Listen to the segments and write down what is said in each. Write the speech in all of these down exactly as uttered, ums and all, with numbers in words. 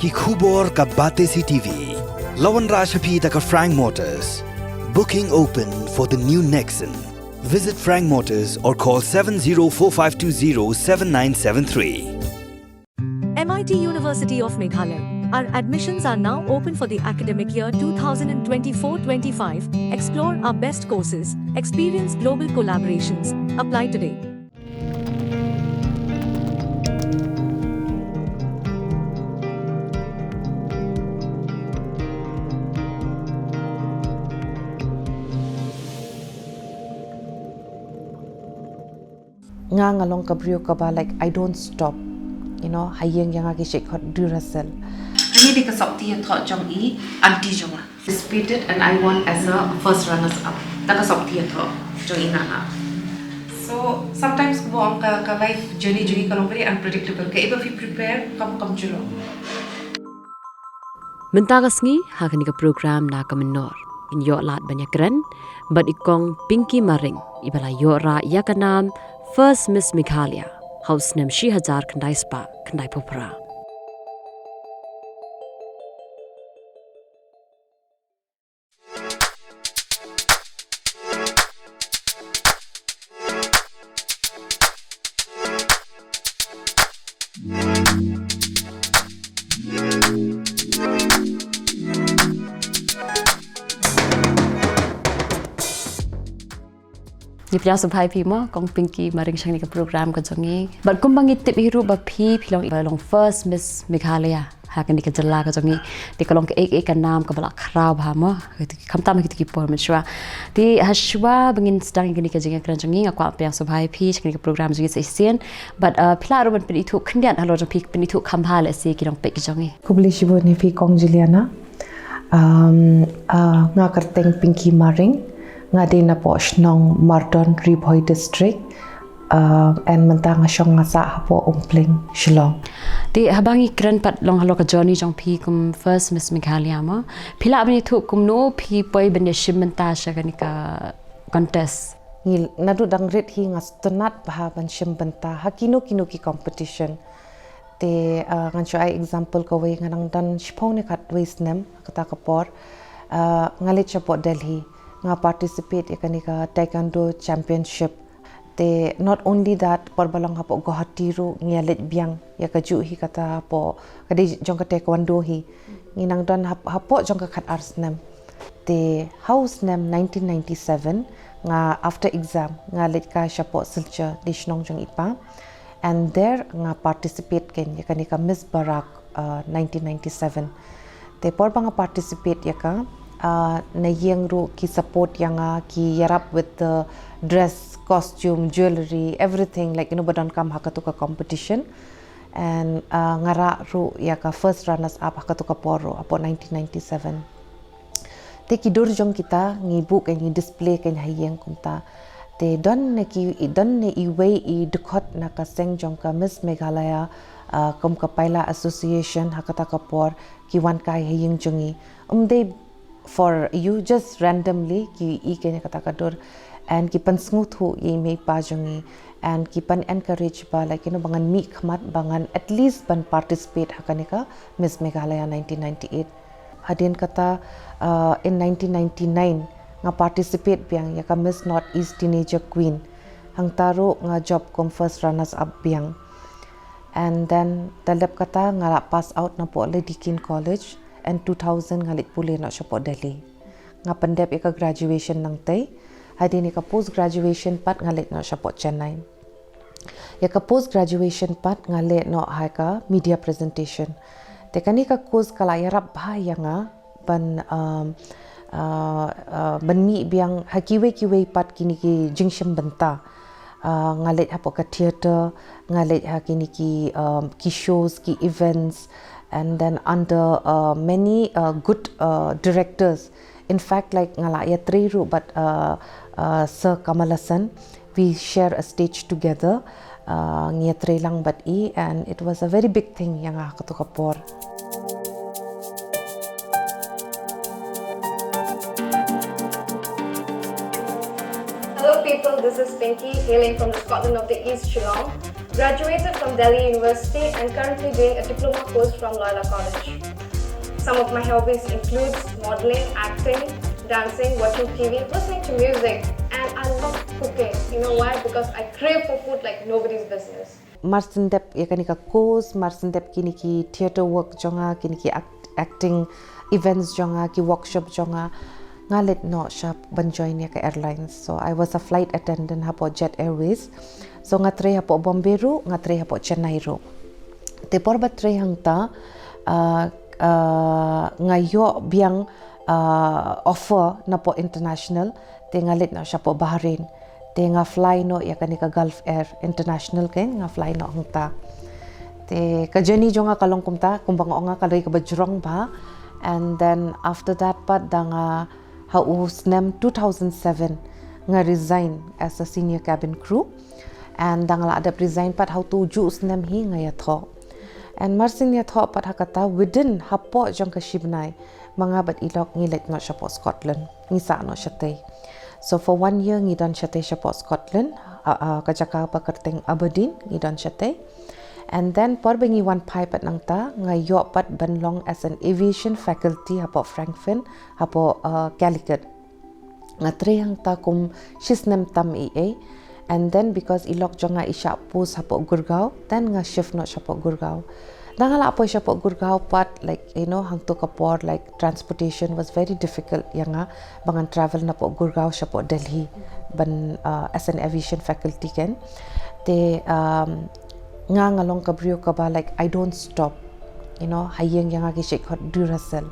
Ki khubor ka Batesi T V. La wanrah sha phi da ka Frank Motors. Booking open for the new Nexon. Visit Frank Motors or call seven zero four five two zero seven nine seven three. M I T University of Meghalaya. Our admissions are now open for the academic year twenty twenty-four twenty-five. Explore our best courses, experience global collaborations. Apply today. Nga nga long ka briew kaba, like, I don't stop. You know, ha ïing ïa nga ki shait khot Duracell. Ani dei ka sopti ïathoh jong i aunty jong nga. Participated and I won as a first runners up. Da ka sopti ïathoh jong i nga nga. So sometimes kumba ong ka, ka life journey jong i ka long very unpredictable. Kaei ba phi prepare kam kam ju long. Mynta ka sngi ha kane ka program Na Ka Mynnor ngin ïoh lad ban ïakren bad i Kong Pinky Maring iba la ïoh rah ïa ka nam First Miss Meghalaya ha u snem shi hajar khyndai spah khyndai phew phra. Ngi pdiang sngewbha ïa phi mo, Kong Pinky Maring sha kane ka program ka jong ngi. Bad kumba ngi tip hi ruh ba phi, phi long, ba long first Miss Meghalaya ha kane ka jylla ka jong ngi. Te ka long kaei kaei ka nam kaba la khraw bha mo. Khamtam ha kito ki por mynshuwa. Te hashwa ba ngin sdang ïa kane ka jingïakren jong ngi, nga kwah pdiang sngewbha ïa phi sha kane ka program jong ngi sa shisien. Bad, uh, phi lah ruh ban pynithuh khyndiat halor jong phi, pynithuh kham bha lehse ki nongpeit ki jong ngi. Khublei shibun ïa phi Kong Juliana. Um, uh, nga kyrteng Pinky Maring, nga dei napoh shnong Mardon, Ri Bhoi District. Uh, and mynta nga shong nga sah hapoh Umpling, Shillong. Te haba ngi kren pat long halor ka journey jong phi kum first Miss Meghalaya mo, phi lah ban ïathuh kumno phi poi ban ïashim bynta sha kane ka contest? Ngi naduh dang rit hi nga sngewtynnat bha ban shim bynta ha kino kino ki competition. Te, uh, ngan shu ai example kawei, nga dang don shiphew ne khatwei snem ha kata ka por. Uh, nga leit shapoh Delhi, nga participate ïa kane ka Taekwondo Championship. Te not only that, por ba long hapoh Guwahati ruh ngi ïa leit biang ïa kajuh hi kata hapoh, ka dei jong ka Taekwondo hi. Ngi nang don hap-, hapoh jong ka khatar snem. Te ha u snem nineteen ninety-seven, nga after exam nga leit kai shapoh Silchar, dei shnong jong i pa. And there nga participate kein ïa kane ka Miss Barak, uh, nineteen ninety-seven. Te por ba nga participate ïa ka, uh, na ïing ruh ki support ïa nga, ki ïarap with the dress, costume, jewellery, everything, like, you know, ba donkam ha katu ka competition. And, uh, nga rah ruh ïa ka first runners up ha katu ka por ruh, hapoh nineteen ninety-seven. Te ki dur jong kita ngi buh kein, ngi display kein ha ïing kumta. Te don ne ki, don ne iwei i dkhot na ka seng jong ka Miss Meghalaya, uh, kum ka Paila Association ha kata ka por, ki wan kai ha ïing jong ngi. Um dei for you, just randomly ki ïohi kein ïa kata ka dur. And ki pynsngewthuh ïa i mei i pa jong ngi. And ki pyn encourage ba, like, you know, ba ngan mih khmat, ba ngan at least ban participate ha kane ka Miss Meghalaya nineteen ninety-eight. Hadien kata, uh, in nineteen ninety-nine nga participate biang ïa ka Miss North East Teenager Queen. Hangta ruh nga jop kum first runners up biang. And then da lep kata nga la pass out napoh Lady Keane College, and two thousand nga leit pule noh shapoh Delhi. Nga pyndep ïa ka graduation nangtei. Hadien ïa ka post graduation pat nga leit noh shapoh Chennai. Ïa ka post graduation pat nga leh noh ha ka media presentation. Te kane ka course ka la ïarap bha ïa nga ban, um, uh, uh, ban mih biang ha kiwei kiwei pat kine ki jingshim bynta. Uh, nga leit hapoh ka theatre, nga leit ha kine ki, um, ki shows, ki events, and then under, uh, many, uh, good, uh, directors. In fact, like, nga la ïatrei ruh bad, uh, uh, Sir Kamal Haasan, we share a stage together. Uh, ngi ïatrei lang bad i, and it was a very big thing ïa nga ha katu ka por. Hello people, this is Pinky, hailing from the Scotland of the East, Shillong. Graduated from Delhi University and currently doing a diploma course from Loyola College. Some of my hobbies include modeling, acting, dancing, watching T V, listening to music, and I love cooking. You know why? Because I crave for food like nobody's business. Marshen dep ïa kane ka course, marshen dep kine ki theatre work jong nga, kine ki act, acting events jong nga, ki workshop jong nga, nga leit noh sha ban join ïa ka airlines. So I was a flight attendant hapoh Jet Airways. So nga trei hapoh Bombay ruh, nga trei hapoh Chennai ruh. Te por ba trei hangta, uh, uh, nga ïoh biang uh, offer napoh international, te nga leit noh shapoh Bahrain. Te nga fly noh ïa kane ka Gulf Air International, kane nga fly noh hangta. Te ka journey jong nga ka long kumta, kumba nga ong nga, ka dei kaba jrong bha. And then after that pat, da nga ha u snem two thousand seven, nga resign as a senior cabin crew. And da nga la dep resign pat, ha utu u juh snem hi nga ïathoh. And marshen ïathoh pat ha kata, within, hapoh jong ka shibnai, ma nga bad i lok ngi leit noh shapoh Scotland, ngi sah noh shatei. So for one year ngi don shatei shapoh Scotland, uh, uh, ka jaka ba kyrteng Aberdeen, ngi don shatei. And then por ba ngi wan phai pat nangta, nga ïoh pat ban long as an aviation faculty hapoh Frankfurt, hapoh uh, Calicut. Nga trei hangta kum shisnem tam ei ei. And then because i lok jong nga i shah post hapoh Gurgaon, then nga shift noh shapoh Gurgaon. Da nga la poi shapoh Gurgaon pat, like, you know, hangtu ka por, like, transportation was very difficult ïa nga ba ngan travel napoh Gurgaon shapoh Delhi ban uh, as an aviation faculty, kane. Te um, nga nga long ka briew kaba, like, I don't stop. You know, ha ïing ïa nga ki shait khot Duracell.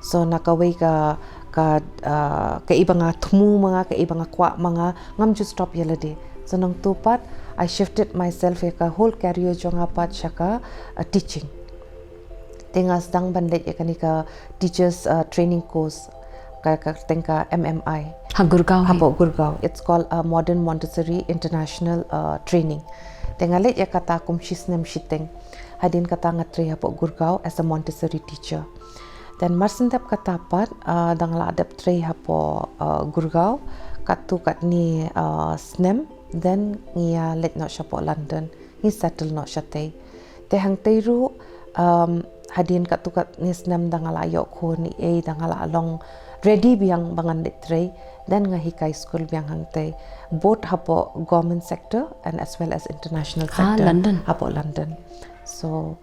So na kawei ka ka uh, kaei ba nga thmu ma nga, kaei ba nga kwah ma nga, ngam ju stop ïa lade. So nangtu pat I shifted myself ïa ka whole career jong nga pat sha ka uh, teaching. Te nga sdang ban leit ïa kane ka teachers uh, training course, ka ka teng ka M M I. Ha Gurgaon hi. Hapoh Gurgaon. It's called a Modern Montessori International uh, Training. Te nga leit ïa kata kum shisnem shiteng. Hadien kata nga trei hapoh Gurgaon as a Montessori teacher. Then marshen dep kata pat, uh, da nga la dep trei hapoh uh, Gurgaon, katto katne uh, snem, then ngi ïa leit noh shapoh London, ngi settle noh shatei. Te hangtei ruh, um, hadien katto katne snem da nga la ïoh khun ei ei, da nga la long ready biang ba ngan leit trei, then nga hikai skul biang hangtei. Both hapoh government sector and as well as international Ha, sector. London. Hapoh London. So,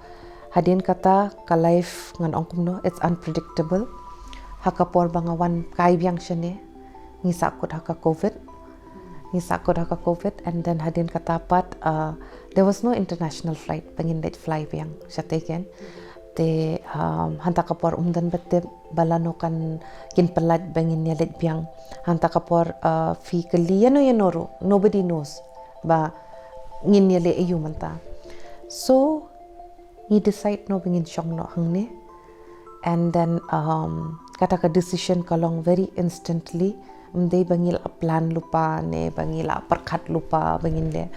hadien kata ka life ngan ong kumno, it's unpredictable. Ha ka por ba nga wan kai biang shane, ngi sahkut ha ka covid. Ngi sahkut ha ka covid, and then hadien kata pat, uh, there was no international flight ba ngin leit fly biang shatei, kane. Te um, hangta ka por ym don ba tip ba lano kan kin pyllait ba ngin ïa leit biang. Hangta ka por uh, phi kylli ïano ïano ruh, nobody knows ba ngin ïa leit aïu mynta. So ngi decide noh ba ngin shong noh hangne. And then um, kata ka decision ka long very instantly. Ym dei ba ngi la plan lypa ne ba ngi la pyrkhat lypa ba ngin leh.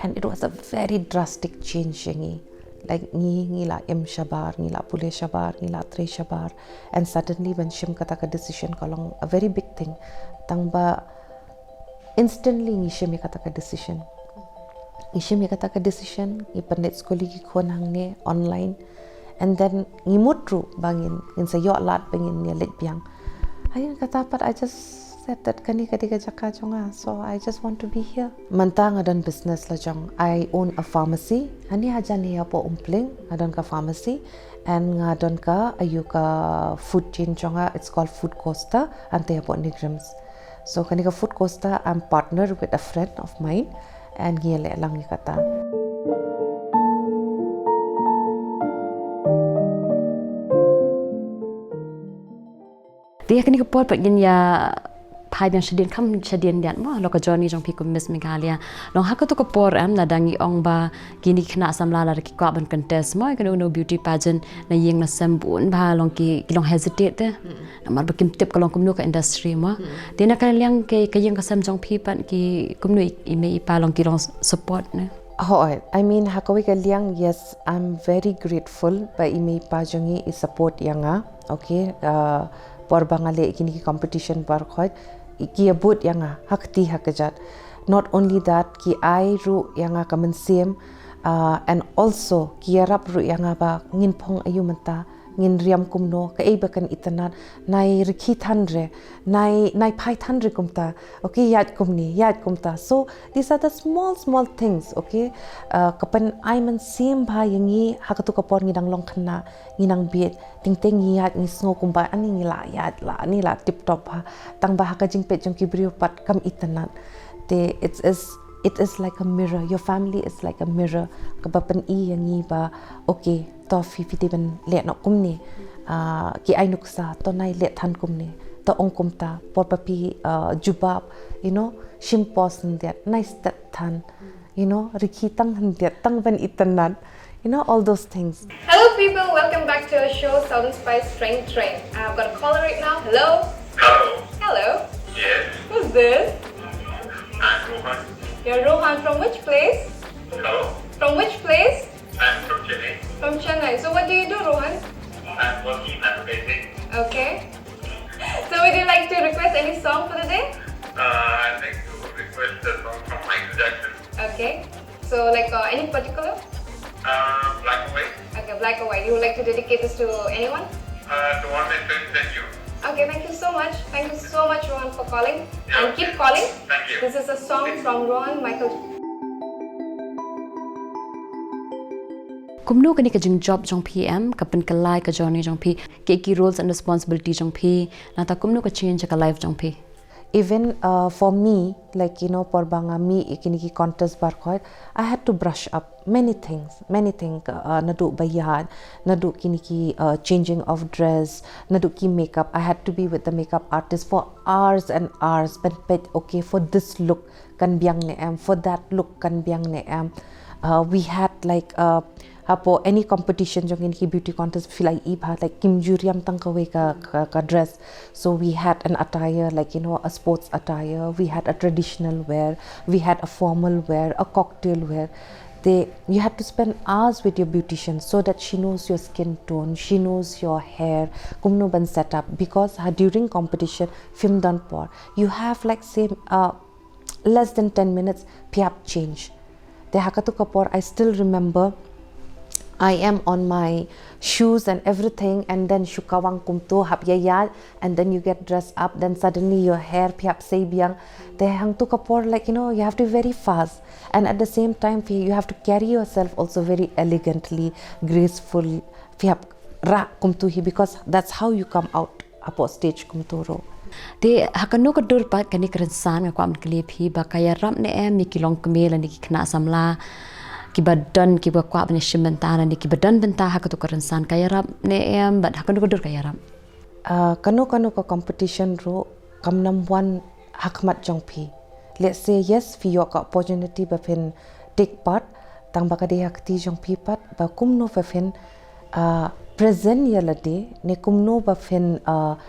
And it was a very drastic change ïa ngi. Like ngi, ngi la im shabar, ngi la pule shabar, ngi la trei shabar. And suddenly ban shim kata ka decision ka long a very big thing. Tang ba instantly ngi shim ïa kata ka decision. Ngi shim ïa kata ka decision, ngi pynleit skul ïa ki khun hangne online. And then ngi mut ruh ba ngin, ngin sa ïoh lad ba ngin ïa leit biang. Hadien kata pat I just said that kane ka dei ka jaka jong nga, so I just want to be here. Mynta nga don business la jong, I own a pharmacy. Hangne hajan hi hapoh Umpling nga don ka pharmacy, and nga don ka, aïu, ka food chain jong nga, it's called Food Costa, hangtei hapoh NEIGRIHMS. So kane ka Food Costa, I'm partner with a friend of mine, and ngi ïa leh lang ïa kata. Te ïa kane ka por pat ngin ïa phai biang shadien, kham shadien diat mo, halor ka journey jong phi kum Miss Meghalaya. Long ha kato ka por, em, lada ngi ong ba kine ki khynnah samla lada ki kwah ban contest mo ïa kano kano beauty pageant, na ïing na sem bun bha long ki, ki long hesitate te. Namar ba kim tip ka long kumno ka industry mo. Te na ka liang ka, ka ïing ka sem jong phi pat ki kumno i, i mei i pa long ki long support ne? Hooid, I mean, ha kawei ka liang, yes, I'm very grateful ba i mei i pa jong ngi i support ïa nga. Okay, uh, por ba nga leh kine ki competition baroh khoit, ki ïa bud ïa nga ha kti ha kjat. Not only that, ki ai ruh ïa nga ka mynsiem Uh, and also ki ïarap ruh ïa nga ba ngin phong aïu mynta, ngin riam kumno, kaei ba kan itynnad, nai rikhi than re, nai, nai phai than re kumta. Okay, ïaid kumne, ïaid kumta. So these are the small small things, okay. Uh, ka pynai mynsiem bha ïa ngi ha katu ka por ngi dang long khynnah, ngi nang bieit, teng teng ngi ïaid ngi sngew kumba ani ngi la ïaid la, ani la tip top ha. Tang ba ha ka jingpeit jong ki briew pat kam itynnad. Te it is, it is like a mirror. Your family is like a mirror. Kaba pyni ïa ngi ba, okay, to phi, phi dei ban leh noh kumne. Ah, ki ai nuksa, to nai leh than kumne. To ong kumta, por ba phi, ah, jubab, you know, shim pause khyndiat, nai stet than, you know, rikhi tang khyndiat, tang ban itynnad, you know, all those things. Hello people, welcome back to our show Southern Spice Train Train. I've got a caller right now. Hello? Hello? Hello? Yes? Who's this? I'm Rohan. You're Rohan, from which place? Hello? From which place? I'm from Chennai. From Chennai. So what do you do, Rohan? I'm working in advertising. Okay. So would you like to request any song for the day? Uh, I'd like to request a song from Michael Jackson. Okay. So, like, uh, any particular? Uh, Black or White. Okay, Black or White. You would like to dedicate this to anyone? Uh, to all my friends and you. Okay, thank you so much. Thank you so much, Rohan, for calling. Yeah, and keep calling. Thank you. This is a song from Rohan Michael. Kumno kane ka jingjob jong phi em ka pynkylla ïa ka journey jong phi, ki, ki roles and responsibility jong phi, nangta kumno ka change ïa ka life jong phi? Even, uh, for me, like, you know, por ba nga mih ïa kine ki contest baroh, I had to brush up many things, many things, uh, naduh ba ïaid, naduh kine ki, uh, changing of dress, naduh ki makeup. I had to be with the makeup artist for hours and hours, ban peit, okay, for this look kan biang ne em, for that look kan biang ne em. Uh, we had, like, uh, hapoh any competition jong kine ki beauty contest, phi la ïohi ba, like, kim ju riam tang kawei ka, ka, ka dress. So we had an attire, like, you know, a sports attire, we had a traditional wear, we had a formal wear, a cocktail wear. They, you had to spend hours with your beautician so that she knows your skin tone, she knows your hair, kumno ban set up, because ha, during competition, phim don por. You have, like, say, uh, less than ten minutes, phi hap change. Te ha katu ka por, I still remember, I am on my shoes and everything, and then shu kawang kumto, hap ïaid, and then you get dressed up, then suddenly your hair phi hap sei biang. Te hangtu ka por, like, you know, you have to be very fast, and at the same time, phi, you have to carry yourself also very elegantly, graceful. Phi hap rah kumto hi, because that's how you come out hapoh stage kumto ruh. Te ha kano ka dur pat kane ka rynsan, nga kwah ban kylli ïa phi, ba ka ïarap ne em ïa ki longkmie lane ki khynnah samla kiba don, kiba kwah ban ïashim bynta lane kiba don bynta ha kato ka rynsan, ka ïarap ne em, bad ha kano ka dur ka ïarap? Ah, kano kano ka competition ruh kam nang wan ha khmat jong phi. Let's say, yes, phi ïoh ka opportunity ba phin take part, tang ba ka dei ha kti jong phi pat ba kumno ba phin, ah, present ïa lade, ne kumno ba phin, ah,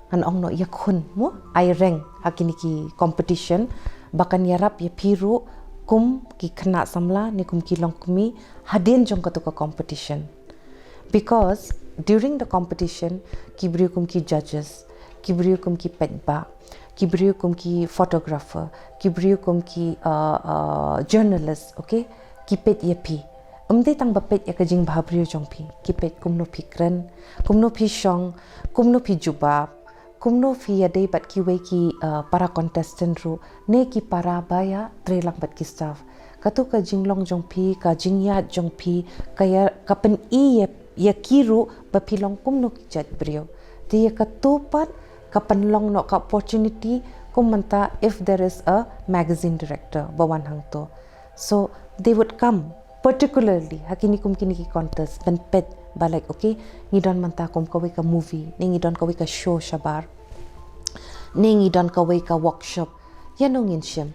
ngan ong noh, ïakhun mo, ai rank ha kine ki competition, ba kan ïarap ïa phi ruh kum ki khynnah samla ne kum ki longkmie hadien jong kato ka competition. Because during the competition, ki briew kum ki judges, ki briew kum ki paidbah, ki briew kum ki photographer, ki briew kum ki, uh, uh, journalist, okay? Ki peit ïa phi. Ym dei tang ba peit ïa ka jingbhabriew jong phi, ki peit kumno phi kren, kumno phi shong, kumno phi jubab, kumno phi ïadei bad kiwei ki, uh, para contestant ruh, ne ki para ba ïatrei lang bad ki staff. Kato ka jinglong jong phi, ka jingïaid jong phi, ka ïa, ka pyni ïa, ïa ki ruh ba phi long kumno ki jait briew. Te ïa kato pat ka pynlong noh ka opportunity kum mynta, if there is a magazine director ba wan hangto. So they would come particularly ha kine kum kine ki contest ban peit ba, like, okay, ngi don mynta kum kawei ka movie, ne ngi don kawei ka show shabar, ne ngi don kawei ka workshop. Ïano ngin shim?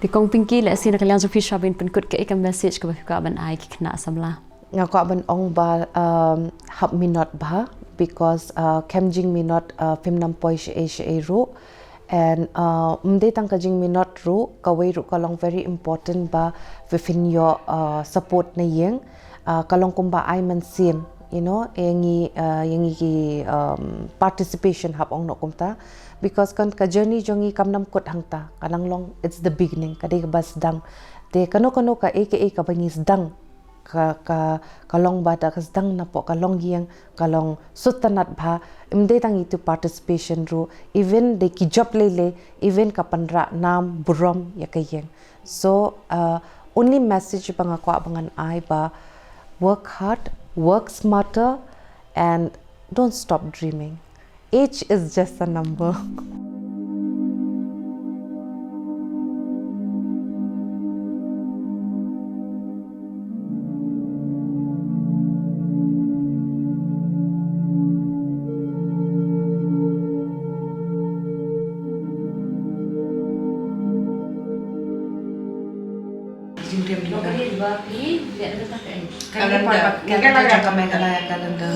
Te Kong Pinky, lehse na ka liang jong phi, shwa ban pynkut, kaei ka message kaba phi kwah ban ai ki khynnah samla? Nga kwah ban ong ba, um, hap minot bha, because, uh, kem jingminot, uh, phim nang poi shaei shaei ruh. And, uh, ym dei tang ka jingminot ruh, kawei ruh ka long very important ba phi phin ïoh, uh, support na ïing. Uh, ka long kumba ai mynsiem, you know, ïa ngi, uh, ïa ngi ki, um, participation, hap ong noh kumta. Because kan ka journey jong ngi kam nang kut hangta, ka nang long, it's the beginning, ka dei kaba sdang. Te kano kano kaei kaei kaba ngi sdang, ka, ka, ka long ba da ka sdang napoh ka longïing, ka long sngewtynnat bha, ym dei tang ïa tu participation ruh, even dei ki job lei lei, even ka pynrah nam burom ïa ka ïing. So, uh, only message ba nga kwah ba ngan ai ba, work hard, work smarter, and don't stop dreaming. Age is just a number. Calendar. Calendar.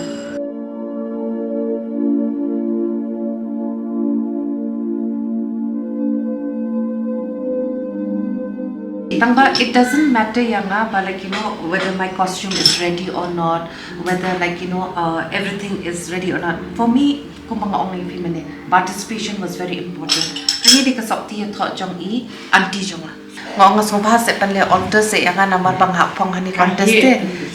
Tang ba it doesn't matter ïa nga ba, like, you know, whether my costume is ready or not, whether, like, you know, uh, everything is ready or not. For me, kumba nga ong ïa phi mynne, participation was very important. Kane dei ka sopti ïathoh jong i aunty jong nga. Nga ong nga sngewbha seh pynleh alter seh ïa nga namar ba nga hap phong ha kane ka contest te.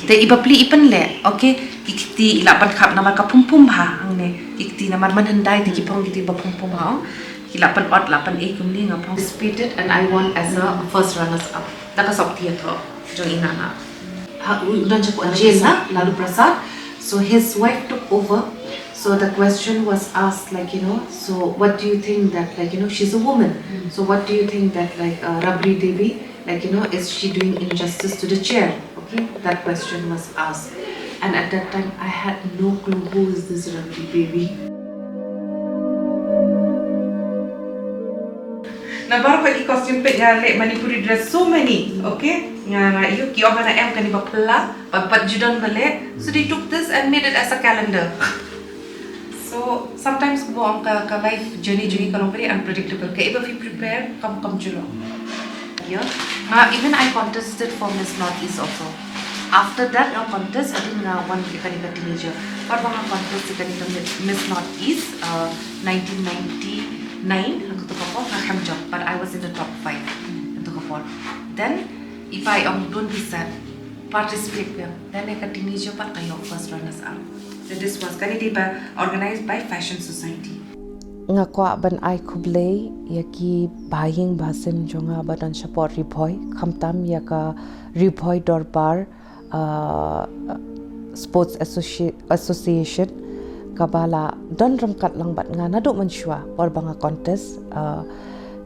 Te i bapli i pynleh, okay. Ki kti i lah pynkhap namar ka phum phum bha hangne. Ki kti namar mynhyndai te ki phong kti ba phum phum bha, ong. Ki lah pynot, lah pynei kumne, nga phong. Participated and I won as a first runners up. Da ka sopti ïathoh jong i nana. Ha, u don jaku jail na Lalu Prasad. So his wife took over. So the question was asked, like, you know, so what do you think that, like, you know, she's a woman. So what do you think that, like, uh, Rabri Devi, like, you know, is she doing injustice to the chair? Okay, that question was asked. And at that time, I had no clue who is this Rabri Devi. Na baroh ki costume peit nga leh Manipuri dress, so many, okay? Nga, nga ïoh ki ong hana em kane ba phylla, ba pat ju don ba leh. So they took this and made it as a calendar. So sometimes kumba ong ka, ka life journey jong ngi ka long very unpredictable. Kaei ba phi prepare kam, kam ju long. Yeah. Nga, even I contested for Miss Northeast also. After that, nga contest, hadien nga won ïa kane ka teenager. Pat ba nga contest ïa kane ka Miss, Miss Northeast, uh, nineteen ninety-nine, ha kato ka por nga khlem jop, but I was in the top five ha kato ka por. Then i pa i ong, don't be sad, participate phi. Then ïa ka teenager pat ka ïoh first runners up. So this was, kane dei ba organized by Fashion Society. Nga kwah ban ai khublei ïa ki bahaïing bahasem jong nga ba don shapoh Ri Bhoi, khamtam ïa ka Ri Bhoi Dorbar, uh, Sports Associ-, Association, kaba la don ryngkat lang bad nga naduh mynshuwa por ba nga contest, uh,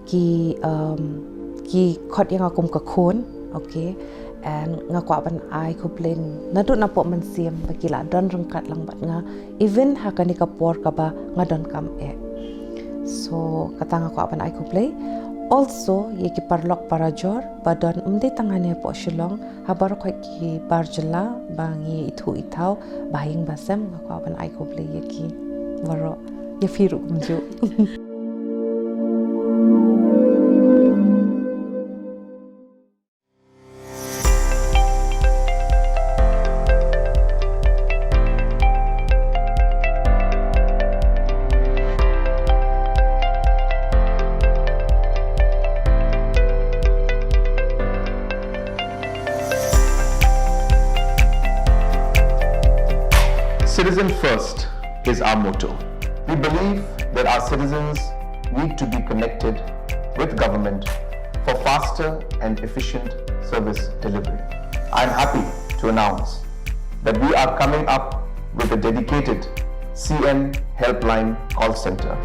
ki, um, ki khot ïa nga kum ka khun, okay. And nga kwah ban ai khublei naduh napoh mynsiem ba ki la don ryngkat lang bad nga, even ha kane ka por kaba nga donkam eh. So kata nga kwah ban ai khublei. Also ïa ki paralok parajor ba don ym dei tang hangne hapoh Shillong, ha baroh ki bar jylla ba ngi ithuh ithaw, bahaïing bahasem, nga kwah ban ai khublei ïa ki baroh, ïa phi ruh kumjuh. Citizen first is our motto. We believe that our citizens need to be connected with government for faster and efficient service delivery. I am happy to announce that we are coming up with a dedicated C M Helpline call center.